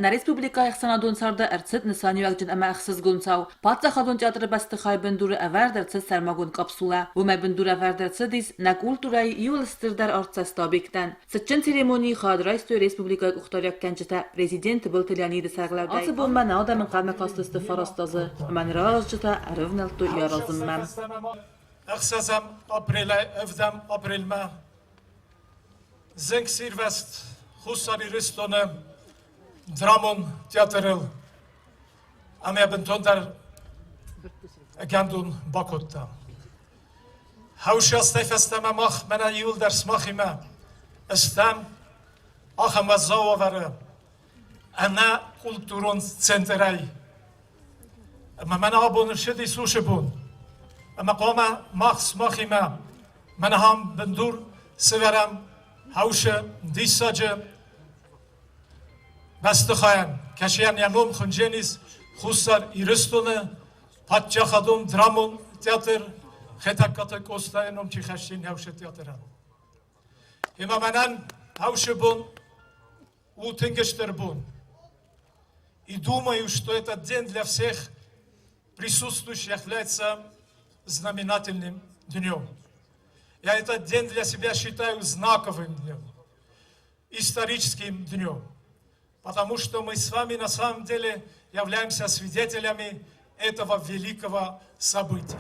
нӕ республикӕйы ӕхсӕнадон царды ӕрцыд нысаниуӕгджын ӕмӕ ӕхсызгон цау. Паддзахадон театры бӕстыхайы бындуры ӕвӕрд ӕрцыд сӕрмагонд капсулӕ. Уымӕй бындурӕвӕрд ӕрцыдис нӕ культурӕйы иууыл стырдӕр артдзӕсты объектӕн. Цытджын церемонийы хайад райстой республикӕйы къухдариуӕггӕнджытӕ президент Тыбылты Леониды сӕргълӕудӕй. Ацы бонмӕ нӕ адӕм ӕнхъӕлмӕ кастысты фараст азы, ӕмӕ ныр аразджытӕ ӕрывнӕлдтой йӕ аразынмӕ. Ӕхсӕзӕм апрелӕй ӕвдӕм апрелмӕ Зынгсирвӕзт Хуссар Ирыстоны драмон театрыл ӕмӕ бынтондӕр ӕгӕндон бакодта. Хӕусастӕй фӕстӕмӕ мах мӕнӕ иуылдӕр сымахимӕ стӕм ахӕм уӕззау уавӕры ӕнӕ культурон центрӕй. Ӕмӕ мӕнӕ абон ссыди сусы бон. Ӕмӕ хъуамӕ мах сымахимӕ мӕнӕ ахӕм бындур сывӕрӕм хӕусы диссаджы бӕстыхайӕн, кӕцыйӕн йӕ ном хуындженис Хуссар Ирыстоны паддзахадон драмон театр Хетӕгкаты Къостайы ном чи хӕссы Хӕусы театрӕн. Ӕмӕ мӕнӕн хӕусы бон у тынг стыр бон. И думаю, что этот день для всех присутствующих является знаменательным днем. Я этот день для себя считаю знаковым днем, историческим днем, потому что мы с вами на самом деле являемся свидетелями этого великого события.